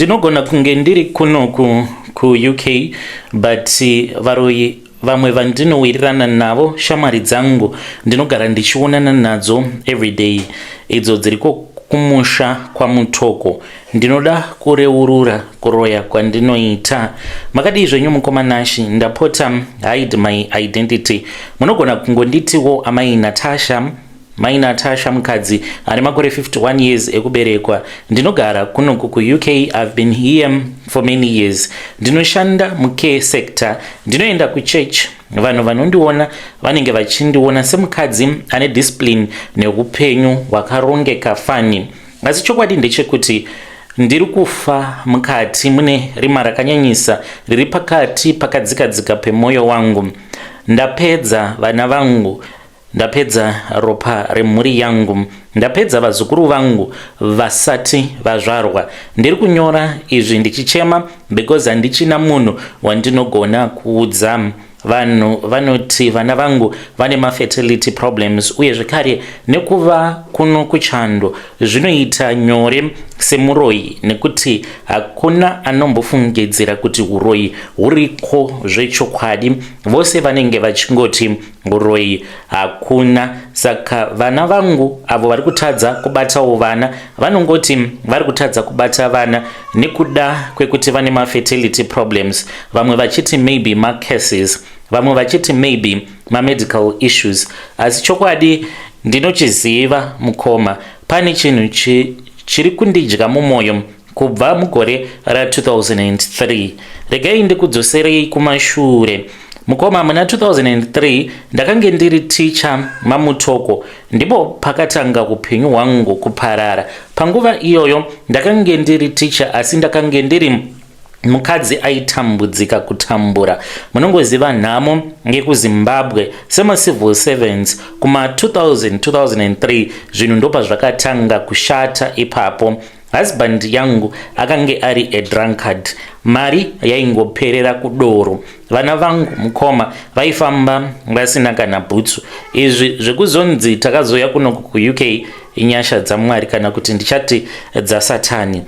Ndinogona kunge ndiri kuno kuUK but varoyi vamwe vandinowirirana navo, shamwari dzangu, ndinogara ndichionana nadzo everyday, idzo dziriko kumusha kwaMutoko. Ndinoda kureurura kuroya kwandinoita. Makadii zvenyu, mukoma Nashi? Ndapota, hide my identity. Munogona kungonditiwo amai Natasha. Mai Natasha, mukadzi ane makore 51 years ekuberekwa. Ndinogara kunoku kuUK. I've been here for many years. Ndinoshanda mucare sector. Ndinoenda kuchurch. Vanhu vanondiona vanenge vachindiona semukadzi ane discipline neupenyu hwakarongeka fani, asi chokwadi ndechekuti ndiri kufa mukati. Mune rima rakanyanyisa riri pakati pakadzikadzika pemwoyo wangu. Ndapedza vana vangu, ndapedza ropa remhuri yangu, ndapedza vazukuru vangu vasati vazvarwa. Ndiri kunyora izvi ndichichema because handichina munhu wandinogona kuudza. Vanhu vanoti vana vangu vane mafertility problems, uye zvekare nekuva kuno kuchando zvinoita nyore semuroyi, nekuti hakuna anombofungidzira kuti uroyi huriko zvechokwadi. Vose vanenge vachingoti uroyi hakuna. Saka vana vangu avo vari kutadza kubatawo vana, vanongoti vari kutadza kubata vana nekuda kwekuti vane mafertility problems, vamwe vachiti maybe macurses, vamwe vachiti maybe mamedical issues. Asi chokwadi ndinochiziva, mukoma, pane chinhu chiri kundidya mumwoyo kubva mugore ra2003. Regai ndikudzoserei kumashure, mukoma. Muna 2003 ndakange ndiri ticha maMutoko. Ndipo pakatanga upenyu hwangu kuparara. Panguva iyoyo ndakange ndiri ticha, asi ndakange ndiri mukadzi aitambudzika kutambura. Munongoziva nhamo yekuZimbabwe semacivil servants kuma2000 2003. Zvinhu ndopa zvakatanga kushata ipapo. Husband yangu akange ari a drunkard. Mari yaingoperera kudoro. Vana vangu, mukoma, vaifamba vasina kana bhutsu. Izvi zvekuzonzi takazoya kuno kuUK inyasha dzaMwari, kana kuti ndichati dzasatani.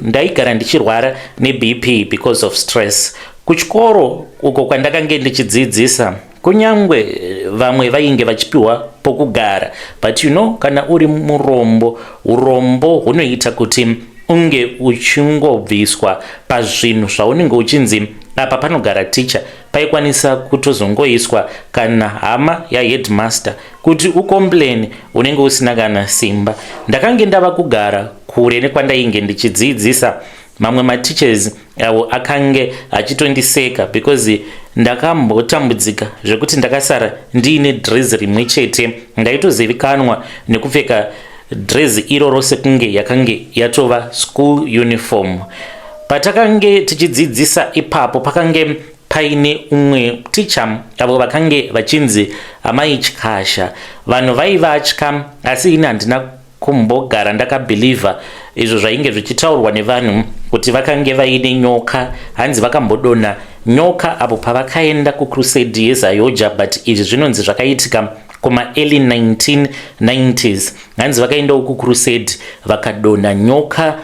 Ndaigara ndichirwara neBP because of stress. Kuchikoro uko kwandakange ndichidzidzisa, kunyangwe vamwe vainge vachipiwa pokugara, but you know, kana uri murombo, urombo hunoita kuti unge uchingobviswa pazvinhu zvaunenge uchinzi apa panogara ticha. Paikwanisa kutozongoiswa kana hama yaheadmaster. Kuti ucomplain unenge usina kana simba. Ndakange ndava kugara kure nekwandainge ndichidzidzisa. Mamwe mateachers avo akange achitondiseka because ndakambotambudzika zvekuti ndakasara ndiine dhirezi rimwe chete. Ndaitozivikanwa nekupfeka dhirezi iroro sekunge yakange yatova school uniform. Patakange tichidzidzisa ipapo, pakange paine umwe ticha avo vakange vachinzi amai Tyasha. Vanhu vaivatya, asi ini handina kumbogara ndakabhilivha izvo zvainge zvichitaurwa nevanhu kuti vakange vaine nyoka. Hanzi vakambodonha nyoka apo pavakaenda kucrusade yeZAOGA, but izvi zvinonzi zvakaitika kuma-early 1990s. Hanzi vakaendawo kucrusade, vakadonha nyoka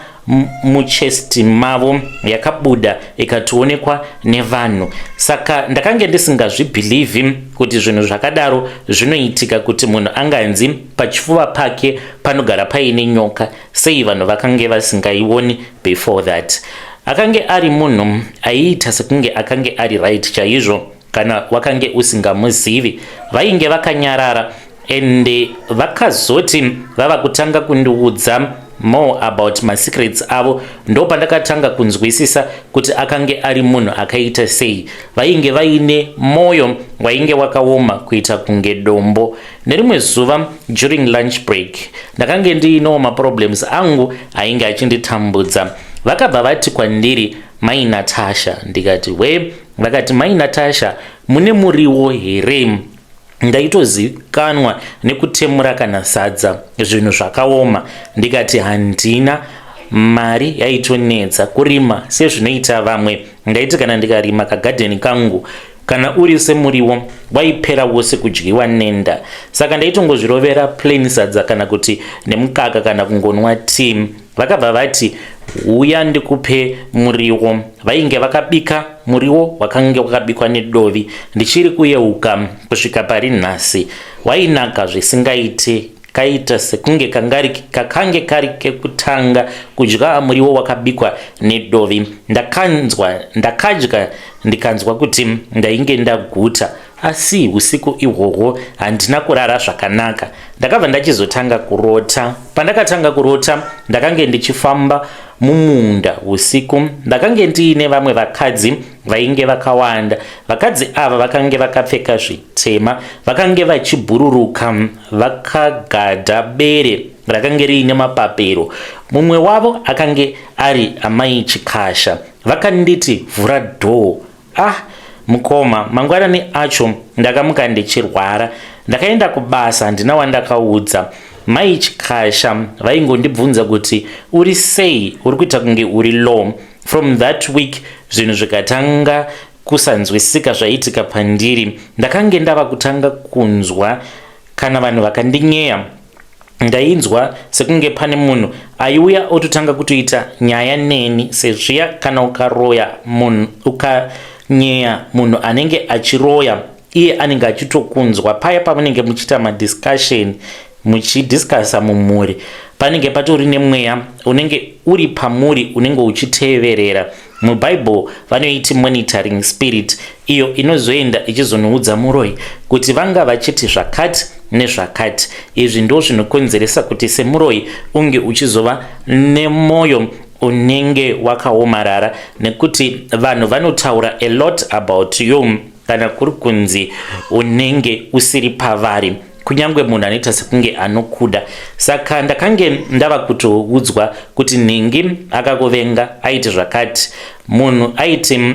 muchest mavo, yakabuda ikatoonekwa nevanhu. Saka ndakange ndisingazvibhilivhi kuti zvinhu zvakadaro zvinoitika, kuti munhu anganzi pachifuva pake panogara paine nyoka. Sei vanhu vakange vasingaioni before that? Akange ari munhu aiita sekunge akange ari right chaizvo kana wakange usingamuzivi. Vainge vakanyarara, ende vakazoti vava kutanga kundiudza more about masecrets avo, ndo pandakatanga kunzwisisa kuti akange ari munhu akaita sei. Vainge vaine mwoyo wainge wakaoma kuita kunge dombo. Nerimwe zuva during lunch break, ndakange ndiinewo maproblems angu ainge achinditambudza. Vakabva vati kwandiri, "Mai Natasha." Ndikati, "We." Vakati, "Mai Natasha, mune muriwo here?" Ndaitozikanwa nekutemura kana sadza, zvinhu zvakaoma. Ndikati handina mari, yaitonetsa kurima sezvinoita vamwe. Ndaiti kana ndikarima kagadheni kangu, kana uri semuriwo waipera wose kudyiwa nenda. Saka ndaitongozvirovera plain sadza kana kuti nemukaka kana kungonwa tea. Vakabva vati, "Uya ndikupe muriwo." Vainge vakabika muriwo wakange wakabikwa nedovi. Ndichiri kuyeuka kusvika pari nhasi, wainaka zvisingaite. Kaita sekunge kakange kari kekutanga kudya muriwo wakabikwa nedovi. Ndakanzwa, ndakadya, ndikanzwa kuti ndainge ndaguta, asi usiku ihwohwo handina kurara zvakanaka. Ndakabva ndachizotanga kurota. Pandakatanga kurota, ndakange ndichifamba mumunda usiku. Ndakange ndiine vamwe vakadzi vainge vakawanda. Vakadzi ava vakange vakapfeka zvitema, vakange vachibhururuka vakagadha bere rakange riine mapapiro. Mumwe wavo akange ari amai Chikasha. Vakanditi, "Vhura door." Ah, mukoma, mangwanani acho ndakamuka ndichirwara. Ndakaenda kubasa, handina wandakaudza. Mai Chikasha vaingondibvunza kuti, "Uri sei? Uri kuita kunge uri low." From that week zvinhu zvikatanga kusanzwisika zvaiitika pandiri. Ndakange ndava kutanga kunzwa kana vanhu vakandinyeya, ndainzwa sekunge pane munhu aiuya ototanga kutoita nyaya neni. Sezviya kana ukaroya munhu, ukanyeya munhu anenge achiroya, iye anenge achitokunzwa. Paya pamunenge muchiita madiscussion, muchidiscussa mumhuri, panenge patori nemweya unenge uri pamuri, unenge uchiteverera. Mubhaibheri vanoiti monitoring spirit, iyo inozoenda ichizonoudza muroi kuti vanga vachiti zvakati nezvakati. Izvi ndo zvinokonzeresa kuti semuroi unge uchizova nemwoyo unenge wakaomarara, nekuti vanhu vanotaura a lot about you kana kuri kunzi unenge usiri pavari, kunyange munhu anoita sekunge anokuda. Saka ndakange ndava kutoudzwa kuti nhingi akakuvenga, aiti zvakati. Munhu aiti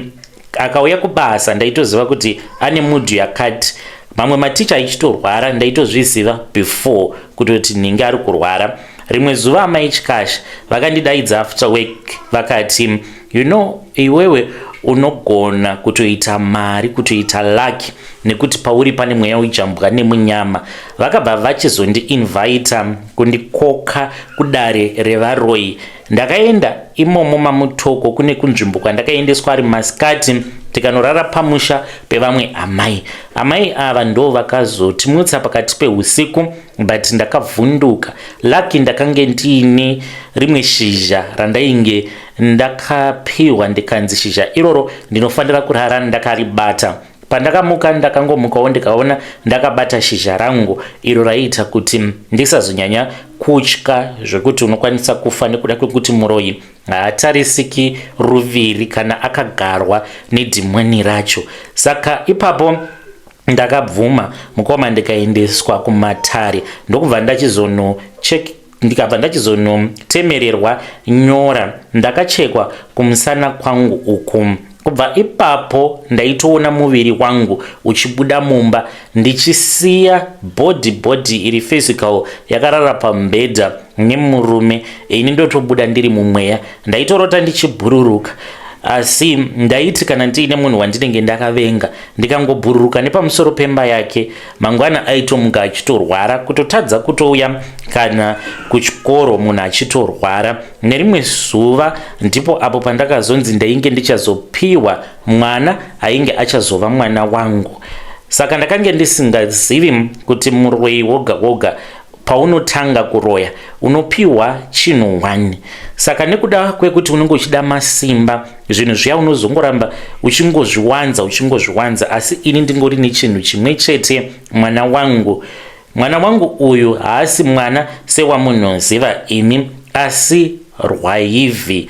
akauya kubasa, ndaitoziva kuti ane mood yakati. Mamwe maticha aichitorwara, ndaitozviziva before kutoti nhingi ari kurwara. Rimwe zuva amai Chikasha vakandidaidza after work, vakati, "You know, iwewe unogona kutoita mari, kutoita lucky, nekuti pauri pane mweya wejambwa nemunyama." Vakabva vachizondiinvita, kundikoka kudare revaroi. Ndakaenda imomo maMutoko. Kune kunzvimbo kwandakaendeswa ari masikati, tikanorara pamusha pevamwe amai. Amai ava ndo vakazotimutsa pakati peusiku, but ndakavhunduka. Lucky ndakange ndiine rimwe shizha randainge ndakapiwa, ndikanzi shizha iroro ndinofanira kurara ndakaribata. Pandakamuka, ndakangomukawo ndikaona ndakabata shizha rangu iro raiita kuti ndisazonyanya kutya zvekuti unokwanisa kufa, nekuda kwekuti muroyi haatarisiki ruviri kana akagarwa nedhimoni racho. Saka ipapo ndakabvuma, mukoma, ndikaendeswa kumatare, ndokubva ndachizono check, ndikabva ndachizonotemererwa nyora. Ndakachekwa kumusana kwangu uku. Kubva ipapo ndaitoona muviri wangu uchibuda mumba, ndichisiya body iri physical yakarara pamubhedha nemurume, ini ndotobuda ndiri mumweya. Ndaitorota ndichibhururuka, asi ndaiti kana ndiine munhu wandinenge ndakavenga, ndikangobhururuka nepamusoro pemba yake, mangwana aitomuka achitorwara, kutotadza kutouya kana kuchikoro, munhu achitorwara. Nerimwe zuva ndipo apo pandakazonzi ndainge ndichazopiwa mwana ainge achazova mwana wangu. Saka ndakange ndisingazivi kuti muroi woga woga paunotanga kuroya unopiwa chinhu 1. Saka nekuda kwekuti unenge uchida masimba, zvinhu zviya unozongoramba uchingozviwanza, uchingozviwanza. Asi ini ndingori nechinhu chimwe chete, mwana wangu. Mwana wangu uyu haasi mwana sewamunoziva imi, asi rwaivhi.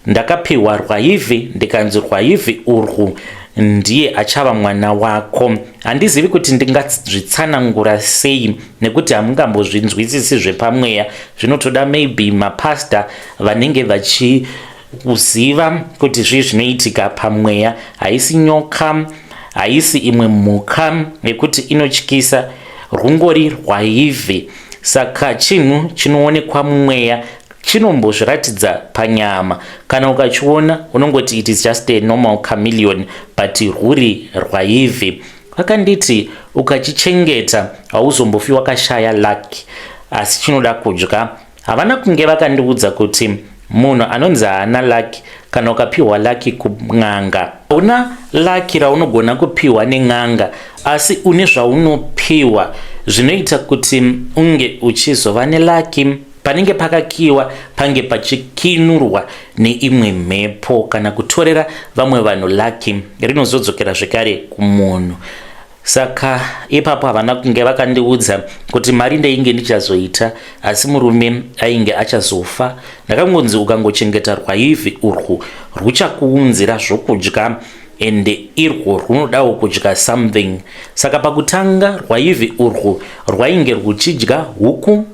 Ndakapiwa rwaivhi, ndikanzi rwaivhi urwu ndiye achava mwana wako. Handizivi kuti ndingazvitsanangura sei, nekuti hamungambozvinzwisisi zvepamweya. Zvinotoda maybe mapasta vanenge vachiziva kuti zvii zvinoitika pamweya. Haisi nyoka, haisi imwe mhuka yekuti inotyisa, rungori rwaivhi. Saka chinhu chinoonekwa mumweya chinombozviratidza panyama. Kana ukachiona unongoti it is just a normal chameleon, but rwuri rwaivhi. Vakanditi ukachichengeta hauzombofi wakashaya lucky, asi chinoda kudya. Havana kunge vakandiudza kuti munhu anonzi haana lucky kana ukapiwa lucky kun'anga. Hauna lucky raunogona kupiwa nen'anga asi une zvaunopiwa zvinoita kuti unge uchizova nelucky. Panenge pakakiwa pange pachikinurwa neimwe mhepo kana kutorera vamwe vanhu lucky rinozodzokera zvekare kumunhu. Saka ipapo havana kunge vakandiudza kuti mari ndainge ndichazoita asi murume ainge achazofa. Ndakangonzi ukangochengeta rwaivhi urwu rwuchakuunzira zvokudya ende irwo rwunodawo kudya something. Saka pakutanga rwaivhi urwu rwainge rwuchidya huku,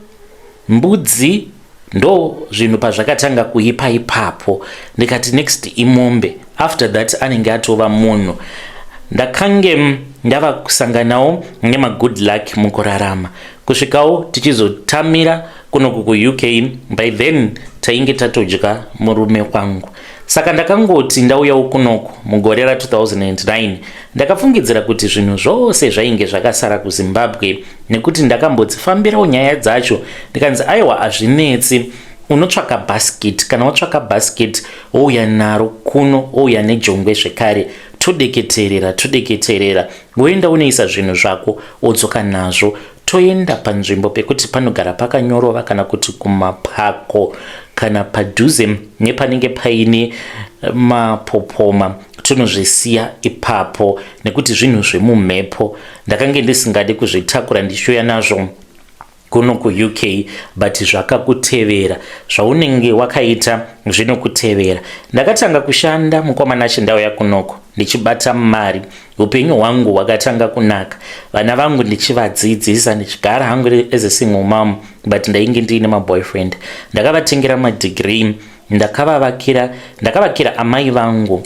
mbudzi ndo zvinhu pazvakatanga kuipa ipapo. Ndikati next imombe, after that anenge atova munhu. Ndakange ndava kusanganawo nemagood luck mukurarama kusvikawo tichizotamira kunoku kuUK. By then tainge tatodya murume wangu. Saka ndakangoti ndauyawo kunoku mugore ra2009, ndakafungidzira kuti zvinhu zvose zvainge zvakasara kuZimbabwe nekuti ndakambodzifambirawo nyaya dzacho, ndikanzi aiwa, hazvinetsi, unotsvaka basket. Kana watsvaka basket wouya naro kuno, wouya nejongwe zvekare, todeketerera todeketerera, woenda unoisa zvinhu zvako, wodzoka nazvo, toenda panzvimbo pekuti panogara pakanyorova kana kuti kumapako kana padhuze nepanenge paine mapopoma, tonozvisiya ipapo nekuti zvinhu zvemumhepo. Ndakange ndisingadi kuzvitakura ndichiuya nazvo kuno kuUK, but zvakakutevera, zvaunenge wakaita zvinokutevera. Ndakatanga kushanda mukomana achindauya kunoko ndichibata mari. Upenyu hwangu hwakatanga kunaka, vana vangu ndichivadzidzisa, ndichigara hangu as a single mom, but ndainge ndiine maboyfriend. Ndakavatengera madegree, ndakavavakira, ndakavakira amai vangu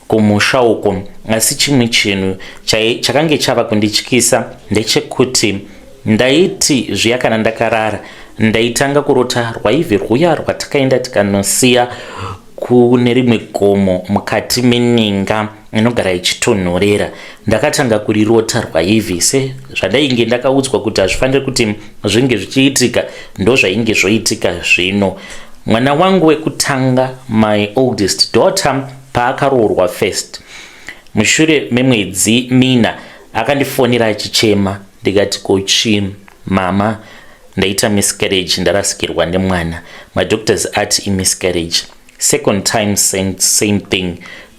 kumusha uko. Asi chimwe chinhu chakange chava kundityisa ndechekuti ndaiti zviya kana ndakarara, ndaitanga kurota rwaivhi rwuya rwatakaenda tikanosiya kune rimwe gomo mukati meninga inogara ichitonhorera. Ndakatanga kurirota rwaivhi sezvandainge ndakaudzwa kuti hazvifaniri kuti zvinge zvichiitika, ndo zvainge zvoitika. Zvino mwana wangu wekutanga, my oldest daughter, paakaroorwa first, mushure memwedzi 4 akandifonera achichema. Ndikati, "Kochi mama?" "Ndaita miscarriage, ndarasikirwa nemwana. Madoctors ati imiscarriage." Second time, same, same thing.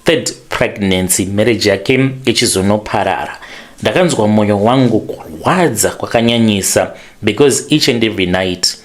Third pregnancy, marriage yake ichizonoparara. Ndakanzwa mwoyo wangu kurwadza kwakanyanyisa because each and every night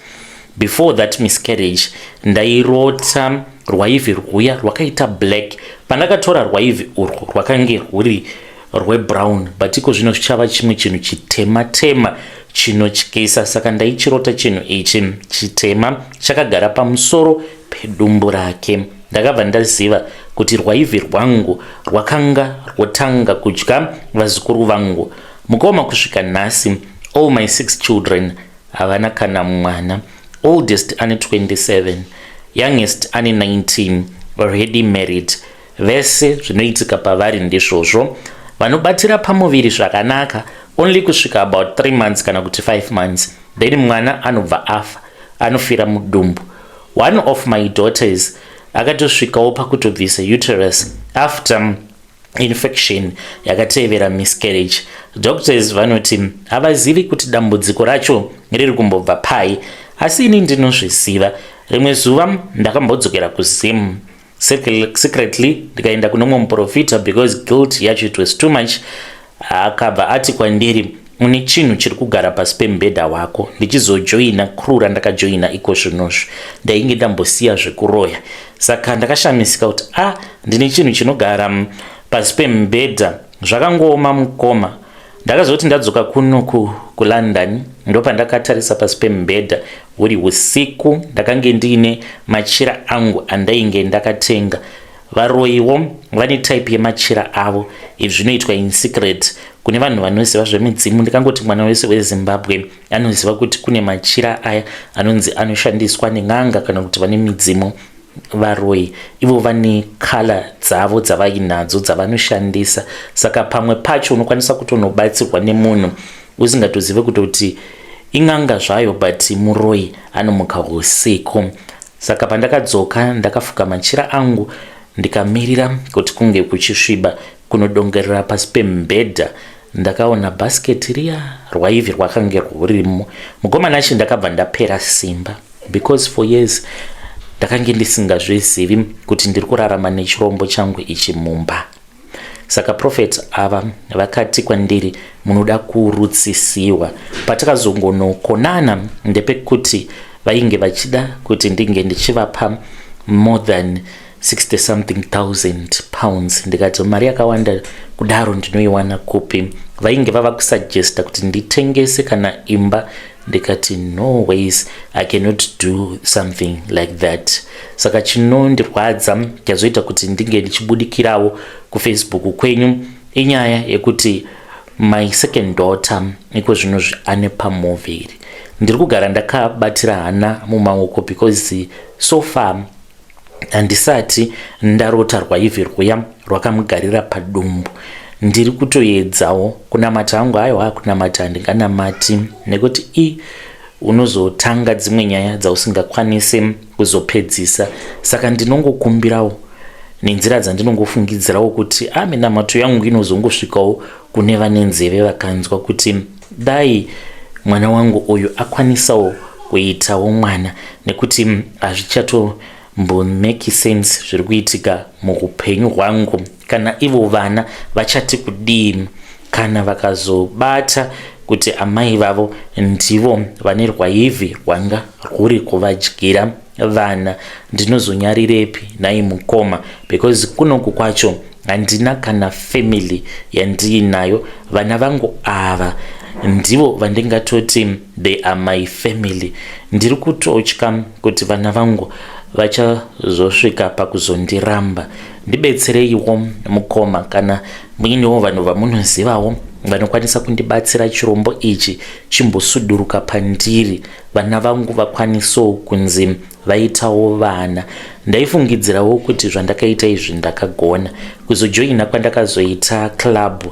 before that miscarriage ndairota rwaivhi rwuya rwakaita black. Pandakatora rwaivhi urwu rwakange rwuri rwebrown, but iko zvino zvichava chimwe chinhu chitema tema chinotyisa. Saka ndaichirota chinhu ichi chitema chakagara pamusoro pedumbu rake. Ndakabva ndaziva kuti rwaivhi rwangu rwakanga rwotanga kudya vazukuru vangu. Mukoma, kusvika nhasi all my six children havana kana mwana. Oldest ane 27, youngest ane 19, already married. Vese zvinoitika pavari ndizvozvo, vanobatira pamuviri zvakanaka only kusvika about 3 months kana kuti 5 months, then mwana anobva afa, anofira mudumbu. One of my daughters akatosvikawo pakutobvisa uterus after infection yakatevera miscarriage. Doctors vanoti havazivi kuti dambudziko racho riri kumbobva pai, asi ini ndinozviziva. Rimwe zuva ndakambodzokera kuZim secretly, ndikaenda kune mumwe muprofita because guilt yacho, it was too much. Akabva ati kwandiri, "Une chinhu chiri kugara pasi pemubhedha wako." Ndichizojoina crew randakajoina iko zvinozvo, ndainge ndambosiya zvekuroya. Saka ndakashamisika kuti a ah, ndine chinhu chinogara pasi pemubhedha. Zvakangooma, mukoma. Ndakazoti ndadzoka kuno kuLondon, ndopandakatarisa pasi pemubhedha huri usiku. Ndakange ndiine machira angu andainge ndakatenga. Varoyiwo vane type yemachira avo. Izvi zvinoitwa in secret kune vanhu vanoziva zvemidzimu. Ndikangoti mwana wese weZimbabwe anoziva kuti kune machira aya anonzi anoshandiswa nen'anga kana kuti vane midzimu. Varoyi ivo vane colour dzavo dzavainadzo dzavanoshandisa. Saka pamwe pacho unokwanisa kutonobatsirwa nemunhu usingatozive kutoti In'anga zvayo but muroyi anomuka usiku. Saka pandakadzoka ndakafuka machira angu ndikamirira kuti kunge kuchisviba kunodongerera pasi pemubhedha ndakaona basket riya rwaivhi rwakange rwurimo. Mukoma Nashe ndakabva ndapera simba because for years ndakange ndisingazvizivi kuti ndiri kurarama nechirombo changu ichi mumba. Saka prophet ava vakati kwandiri munoda kurutsisiwa. Patakazongonokonana ndepekuti vainge vachida kuti ndinge ndichivapa more than 60 something thousand pounds. Ndikati mari yakawanda kudaro ndinoiwana kupi? Vainge vava kusuggesta kuti nditengese kana imba. Ndikati no ways, I cannot do something like that. Saka chinondirwadza chazoita kuti ndinge ndichibudikirawo kuFacebook kwenyu inyaya yekuti my second daughter iko zvino ane pamuviri. Ndiri kugara ndakabatira hana mumaoko because so far handisati ndarota rwaivhi rwuya rwakamugarira padumbu. Ndiri kutoedzawo kunamata hangu, aiwa kunamata handinganamati nekuti i unozotanga dzimwe nyaya dzausingakwanisi kuzopedzisa. Saka ndinongokumbirawo nenzira dzandinongofungidzirawo kuti a minamato yangu inozongosvikawo kune vane nzeve vakanzwa kuti dai mwana wangu uyu akwanisawo kuitawo mwana, nekuti hazvichatombomake sense zviri kuitika muupenyu hwangu. Kana ivo vana vachati kudii kana vakazobata kuti amai vavo ndivo vane rwaivhi rwanga rwuri kuvadyira vana? Ndinozonyarirepi nhai mukoma? Because kunoku kwacho handina kana family yandiinayo. Vana vangu ava ndivo vandingatoti they are my family. Ndiri kutotya kuti vana vangu vachazosvika pakuzondiramba. Ndibetsereiwo mukoma, kana muinewo vanhu vamunozivawo vanokwanisa kundibatsira, chirombo ichi chimbosuduruka pandiri, vana vangu vakwanisawo kunzi vaitawo vana. Ndaifungidzirawo kuti zvandakaita izvi ndakagona kuzojoina kwandakazoita club.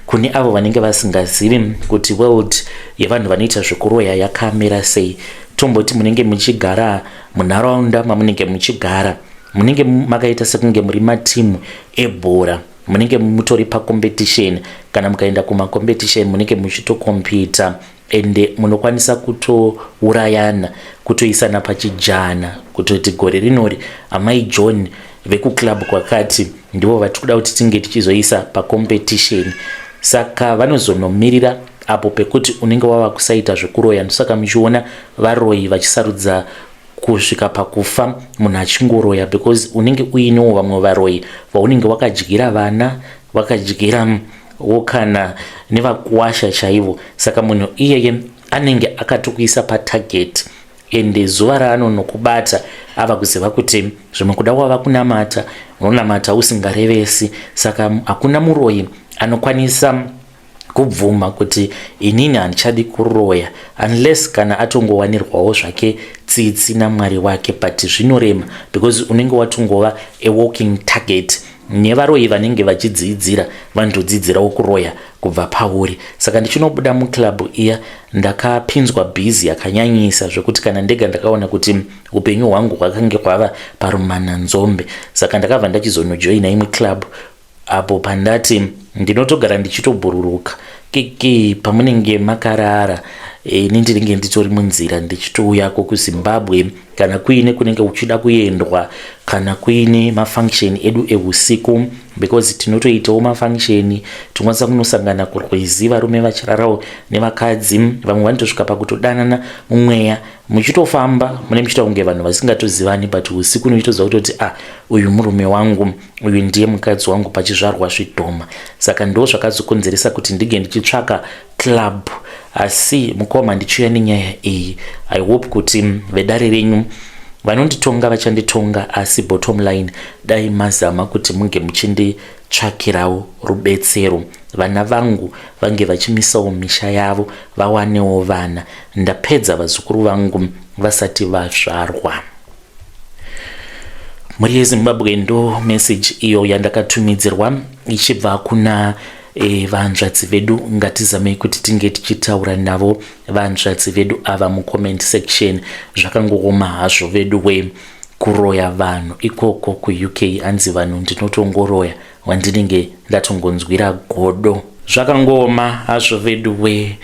Kune avo vanenge vasingazivi kuti world yevanhu vanoita zvekuroya yakamira sei, tomboti munenge muchigara munharaunda mamunenge muchigara, munenge makaita sekunge muri matimu ebhora, munenge mutori pacompetition. Kana mukaenda kumacompetition munenge muchitokompita, ende munokwanisa kutourayana, kutoisana pachijana, kutoti gore rinori amai John vekuclub kwakati ndivo vatiri kuda kuti tinge tichizoisa pacompetition. Saka vanozonomirira apo pekuti unenge wava kusaita zvekuroya. Ndosaka muchiona varoyi vachisarudza kusvika pakufa munhu achingoroya, because unenge uinewo vamwe varoyi vaunenge wakadyira vana, wakadyira wo kana nevakuwasha chaivo. Saka munhu iyeye anenge akatokuisa patarget, ende zuva raanonokubata ava kuziva kuti zvimwe kuda wava kunamata, unonamata usingarevesi. Saka hakuna muroyi anokwanisa kubvuma kuti inini handichadi kuroya unless kana atongowanirwawo zvake tsitsi namwari wake, but zvinorema because unenge watongova a walking target, nevaroyi vanenge vachidzidzira vanotodzidzirawo kuroya kubva pauri. Saka ndichinobuda muclub iya ndakapinzwa bhizi yakanyanyisa zvekuti kana ndega ndakaona kuti upenyu hwangu hwakange hwava parumananzombe. Saka ndakabva ndachizonojoina imwe club apo pandati ndinotogara ndichitobhururuka kiki pamunenge makarara, ini ndinenge nditori munzira ndichitouyako kuZimbabwe. Kana kuine kunenge kuchida kuendwa, kana kuine mafunction edu eusiku, because tinotoitawo mafunction, tinokwanisa kunosangana kurwizi, varume vachirarawo nevakadzi, vamwe vanotosvika pakutodanana mumweya. Muchitofamba mune muchiita kunge vanhu vasingatozivani, but usiku unochitoziva kutoti ah, uyu murume wangu, uyu ndiye mukadzi wangu, pachizvarwa zvidhoma. Saka ndo zvakazokonzeresa kuti ndinge ndichitsvaka club. Asi mukoma, ndichiuya nenyaya iyi, I hope kuti vedare renyu vanonditonga vachanditonga, asi bottom line, dai mazama kuti munge muchinditsvakirawo rubetsero, vana vangu vange vachimisawo misha yavo, vawanewo vana. Ndapedza vazukuru vangu vasati vazvarwa. Mhuri yeZimbabwe, ndo message iyo yandakatumidzirwa ichibva kuna Vanzvadzi vedu, ngatizamei kuti tinge tichitaura navo vanzvadzi vedu ava mucomment section. Zvakangooma hazvo vedu we, kuroya vanhu ikoko kuUK. Hanzi vanhu ndinotongoroya wandinenge ndatongonzwira godo. Zvakangooma hazvo vedu we.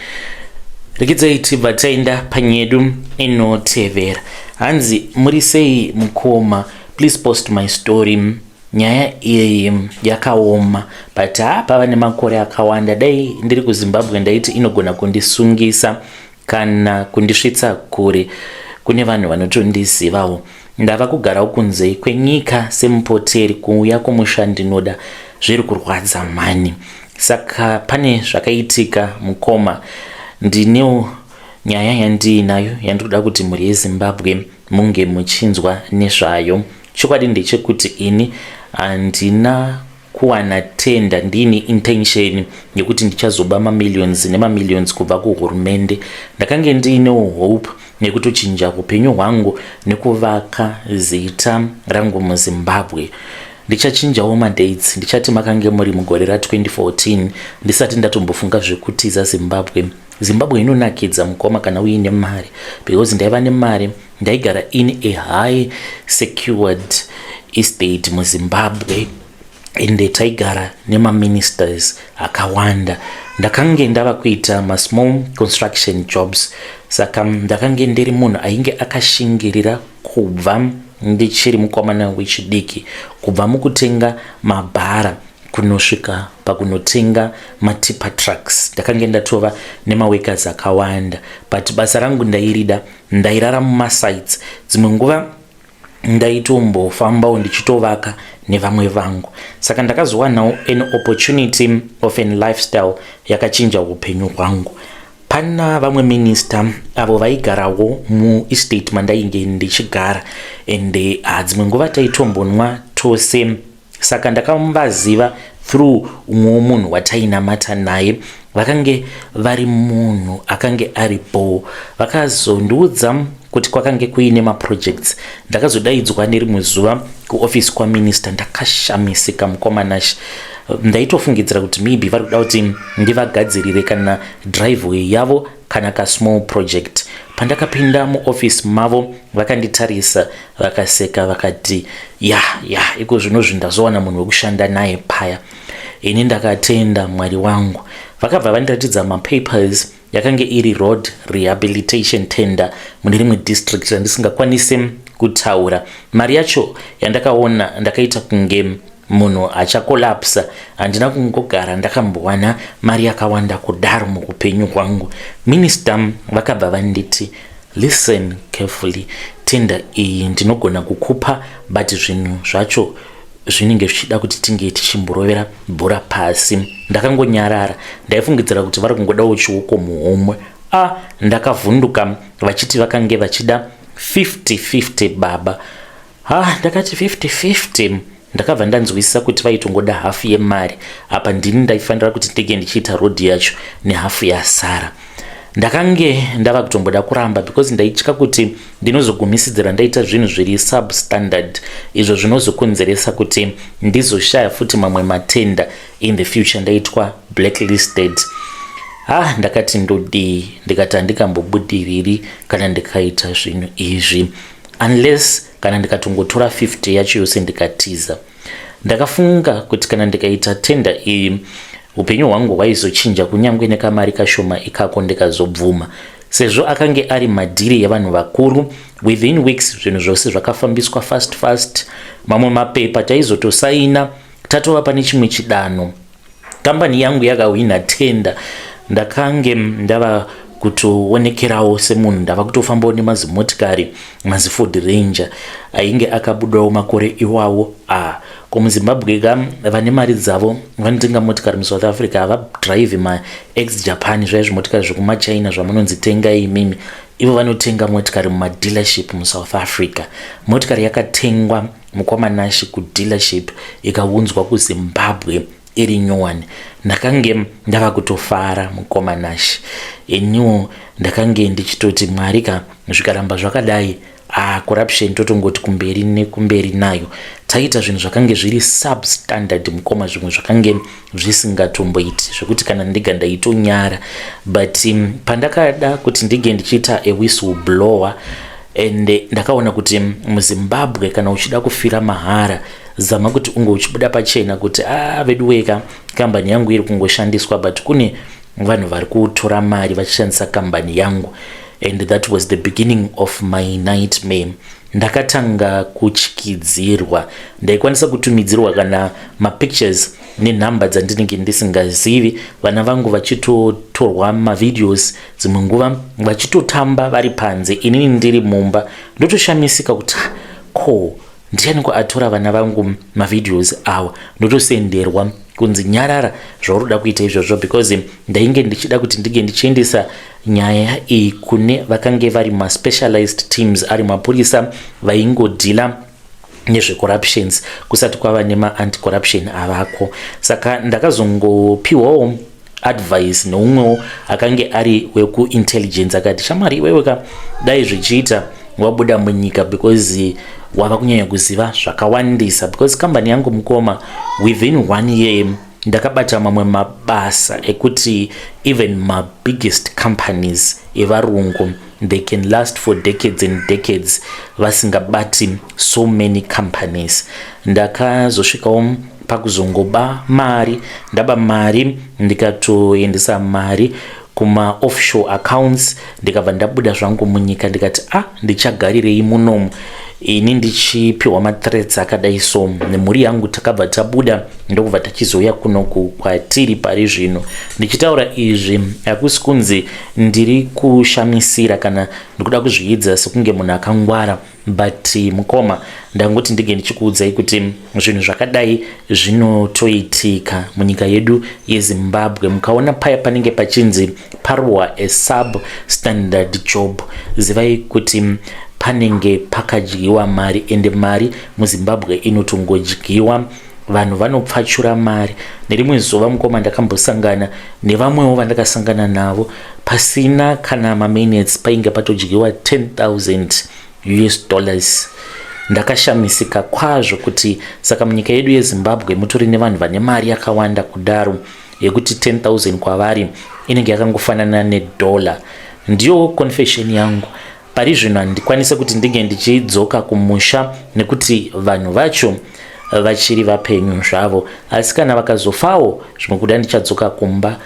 Rekidzai tibva taenda panyedu inotevera. Hanzi, "Muri sei mukoma? Please post my story. Nyaya iyi yakaoma, but ha, pava nemakore akawanda. Dai ndiri kuZimbabwe, ndaiti inogona kundisungisa kana kundisvitsa kure kune vanhu vanotondizivawo. Ndava kugarawo kunze kwenyika semupoteri. Kuuya kumusha ndinoda, zviri kurwadza mhani. Saka pane zvakaitika mukoma. Ndinewo nyaya yandiinayo yandinoda kuti mhuri yeZimbabwe munge muchinzwa nezvayo. Chokwadi ndechekuti ini handina kuwana tender ndiine intention yekuti ndichazoba mamillions nemamillions kubva kuhurumende. Ndakange ndiinewo hope nekutochinja upenyu hwangu nekuvaka zita rangu muZimbabwe. Ndichachinjawo madates, ndichati makange muri mugore ra2014, ndisati ndatombofunga zvekutiza Zimbabwe. Zimbabwe inonakidza mukoma kana uine mari, because ndaiva nemari. Ndaigara in a high secured estate muZimbabwe, ende taigara nemaministers akawanda. Ndakange ndava kuita masmall construction jobs. Saka ndakange ndiri munhu ainge akashingirira kubva ndichiri mukomana wechidiki, kubva mukutenga mabhara kunosvika pakunotenga matipper trucks. Ndakange ndatova nemaworkers akawanda, but basa rangu ndairida. Ndairara mumasites, dzimwe nguva ndaitombofambawo ndichitovaka nevamwe vangu. Saka ndakazowanawo an opportunity of an lifestyle yakachinja upenyu hwangu. Pana vamwe minista avo vaigarawo muestate mandainge ndichigara, ende dzimwe nguva taitombonwa tose. Saka ndakavaziva through umwewo munhu watainamata naye. Vakange vari munhu akange ari bo. Vakazondiudza kuti kwakange kuine maprojects. Ndakazodaidzwa nerimwe zuva kuofisi kwaminista. Ndakashamisika mukoma Nash. Ndaitofungidzira kuti maybe vari kuda kuti ndivagadzirire kana driveway yavo kana kasmall project. Pandakapinda muofisi mavo, vakanditarisa, vakaseka, vakati, Ya, iko zvinozvi ndazowana munhu wekushanda naye paya." Ini ndakatenda Mwari wangu. Vakabva vandiratidza mapapers. Yakange iri road rehabilitation tender mune rimwe district randisingakwanisi kutaura. Mari yacho yandakaona, ndakaita kunge munhu achakolapsa. Handina kungogara ndakambowana mari yakawanda kudaro muupenyu hwangu. Minista vakabva vanditi, "Listen carefully. Tender iyi ndinogona kukupa, but zvinhu zvacho zvinenge zvichida kuti tinge tichimborovera bhora pasi." Ndakangonyarara. Ndaifungidzira kuti vari kungodawo chioko muhomwe. A, ndakavhunduka vachiti vakange vachida 50-50 baba. Ha, ndakati 50-50. Ndakabva ndanzwisisa kuti vaitongoda hafu yemari. Apa ndini ndaifanira kuti ndinge ndichiita rodhi yacho nehafu yasara. Ndakange ndava kutomboda kuramba because ndaitya kuti ndinozogumisidzira ndaita zvinhu zviri substandard, izvo zvinozokonzeresa kuti ndizoshaya futi mamwe matender in the future, ndaitwa blacklisted. Ah, ndakati ndodii? Ndikati handikambobudiriri kana ndikaita zvinhu izvi, unless kana ndikatongotora 50 yacho yose ndikatiza. Ndakafunga kuti kana ndikaita tender iyi, upenyu hwangu hwaizochinja, kunyange nekamari kashoma ikako. Ndikazobvuma sezvo akange ari madhiri evanhu vakuru. Within weeks zvinhu zvose zvakafambiswa fast fast. Mamwe mapepa taizotosaina tatova pane chimwe chidanho. Kambani yangu yakahwina tender. Ndakange ndava kutoonekerawo semunhu ndava kutofambawo nemazimotikari, maziFord Ranger ainge akabudawo makore iwawo. A, kumuZimbabwe ka, vane mari dzavo vanotenga motikari. MuSouth Africa havadhiraivhi maex Japan, zvai zvimotikari zvekumachina zvamunonzi tengai imimi. Ivo vanotenga motikari mumadealership muSouth Africa. Motikari yakatengwa, mukoma Nashi, kudealership, ikaunzwa kuZimbabwe iri nyowani. Ndakange ndava kutofara, mukoma Nashi. Iniwo ndakange ndichitoti, "Mwari ka, zvikaramba zvakadai." Ah, corruption totongoti kumberi nekumberi nayo. Taita zvinhu zvakange zviri substandard, mukoma, zvimwe zvakange zvisingatomboiti zvekuti kana ndega ndaitonyara. But pandakada kuti ndige ndichiita a whistle blower and ndakaona kuti muZimbabwe kana uchida kufira mahara, zama kuti unge uchibuda pachena kuti a ah, vedu weka, kambani yangu iri kungoshandiswa, but kune vanhu vari kutora mari vachishandisa kambani yangu. And that was the beginning of my nightmare. Ndakatanga kutyidzirwa. Ndaikwanisa kutumidzirwa kana mapictures nenhamba dzandinenge ndisingazivi, vana vangu vachitotorwa mavideos, dzimwe nguva vachitotamba vari panze, inini ndiri mumba. Ndotoshamisika kuti ko ndiani atora vana vangu mavideos awa. Ndotosenderwa kunzi nyarara zvauri kuda kuita izvozvo, because ndainge ndichida kuti ndinge ndichiendesa nyaya iyi kune vakange vari maspecialized teams, ari mapurisa vaingodeala nezvecorruptions kusati kwava nemaanti-corruption avako. Saka ndakazongopiwawo advice neumwewo akange ari wekuintelligence, akati, "Shamwari, iweweka dai zvichiita wabuda munyika because wava kunyanya kuziva zvakawandisa." Because kambani yangu, mukoma, within one year ndakabata mamwe mabasa ekuti even mabiggest companies evarungu, they can last for decades and decades vasingabati so many companies. Ndakazosvikawo pakuzongoba mari. Ndaba mari, ndikatoendesa mari kuma-offshore accounts, ndikabva ndabuda zvangu munyika. Ndikati, "A ah, ndichagarirei munomu ini ndichipiwa mathreats akadai?" So nemhuri yangu takabva tabuda, ndokubva tachizouya kunoku kwatiri pari zvino. Ndichitaura izvi, hakusi kunzi ndiri kushamisira kana ndikuda kuzviidza sekunge munhu akangwara, but mukoma, ndangoti ndinge ndichikuudzai kuti zvinhu zvakadai zvinotoitika munyika yedu yeZimbabwe. Mukaona paya panenge pachinzi parohwa a sub standard job, zivai kuti panenge pakadyiwa mari. Ende mari muZimbabwe inotongodyiwa, vanhu vanopfachura mari. Nerimwe zuva, mukoma, ndakambosangana nevamwewo vandakasangana navo, pasina kana maminutes painge patodyiwa 10,000 US dollars. Ndakashamisika kwazvo kuti saka munyika yedu yeZimbabwe mutori nevanhu vane mari yakawanda kudaro yekuti 10,000 kwavari inenge yakangofanana nedollar. Ndiyo confession yangu. Pari zvino handikwanisi kuti ndinge ndichidzoka kumusha nekuti vanhu vacho vachiri vapenyu zvavo, asi kana vakazofawo, zvimwe kuda ndichadzoka kumba.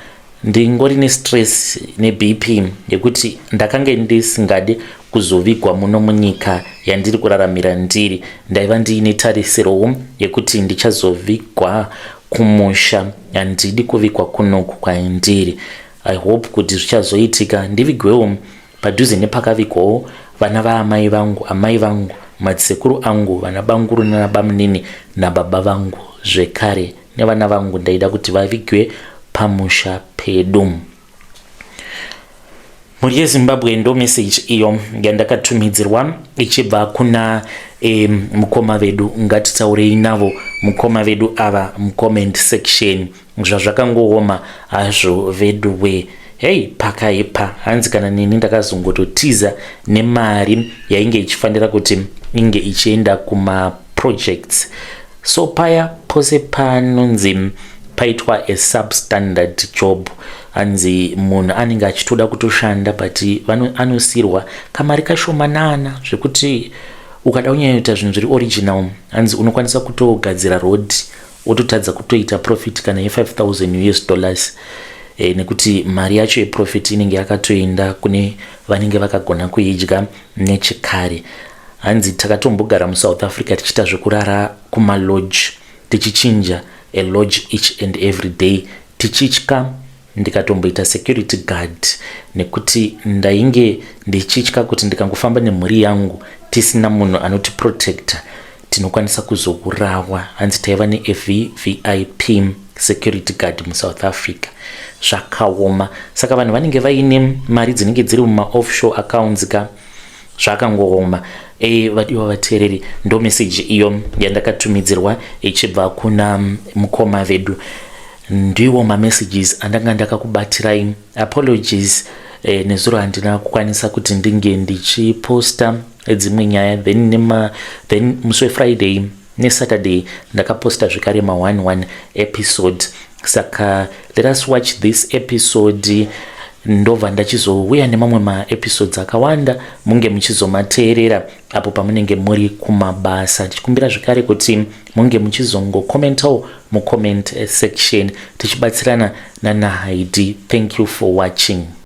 Ndingori nestress neBP yekuti ndakange ndisingade kuzovigwa muno munyika yandiri kuraramira ndiri. Ndaiva ndiine tarisirowo yekuti ndichazovigwa kumusha. Handidi kuvigwa kunoku kwandiri. I hope kuti zvichazoitika, ndivigwewo padhuze nepakavigwawo vana vaamai vangu, amai vangu, madzisekuru angu, vana banguru nanabamunini nababa vangu zvekare, nevana vangu. Ndaida kuti vavigwe pamusha pedu. Mhuri yeZimbabwe, ndo message iyo yandakatumidzirwa ichibva kuna mukoma vedu. Ngatitaurei navo mukoma vedu ava mucomment section. Zvazvakangooma hazvo vedu we. Hei, pakaipa. Hanzi kana neni ndakazongototiza nemari yainge ichifanira kuti inge ichienda kumaprojects. So paya pose panonzi paitwa a substandard job, hanzi munhu anenge achitoda kutoshanda, but anosirwa kamari kashomanana zvekuti ukada kunyanyoita zvinhu zviri original, hanzi unokwanisa kutogadzira road wototadza kutoita profit kana ye5000 US dollars, nekuti mari yacho yeprofit inenge yakatoenda kune vanenge vakagona kuidya nechekare. Hanzi takatombogara muSouth Africa tichiita zvekurara kumalodge, tichichinja a lodge each and every day tichitya. Ndikatomboita security guard nekuti ndainge ndichitya kuti ndikangofamba nemhuri yangu tisina munhu anotiprotecta, tinokwanisa kuzourawa. Hanzi taiva neVVIP security guard muSouth Africa. Zvakaoma. Saka vanhu vanenge vaine mari dzinenge dziri mumaoffshore accounts ka, zvakangooma. Vadiwa vateereri, ndo meseji iyo yandakatumidzirwa ichibva kuna mukoma vedu. Ndiwo mamessages andanga ndakakubatirai. Apologies, nezuro handina kukwanisa kuti ndinge ndichiposta. Dzimwe nyaya then nema then musi weFriday neSaturday ndakaposta zvekare ma11 episode. Saka let us watch this episode, ndobva ndachizouya nemamwe maepisodes akawanda, munge muchizomateerera apo pamunenge muri kumabasa. Tichikumbira zvekare kuti munge muchizongocommentawo mucomment section, tichibatsirana nanaHaidi. Thank you for watching.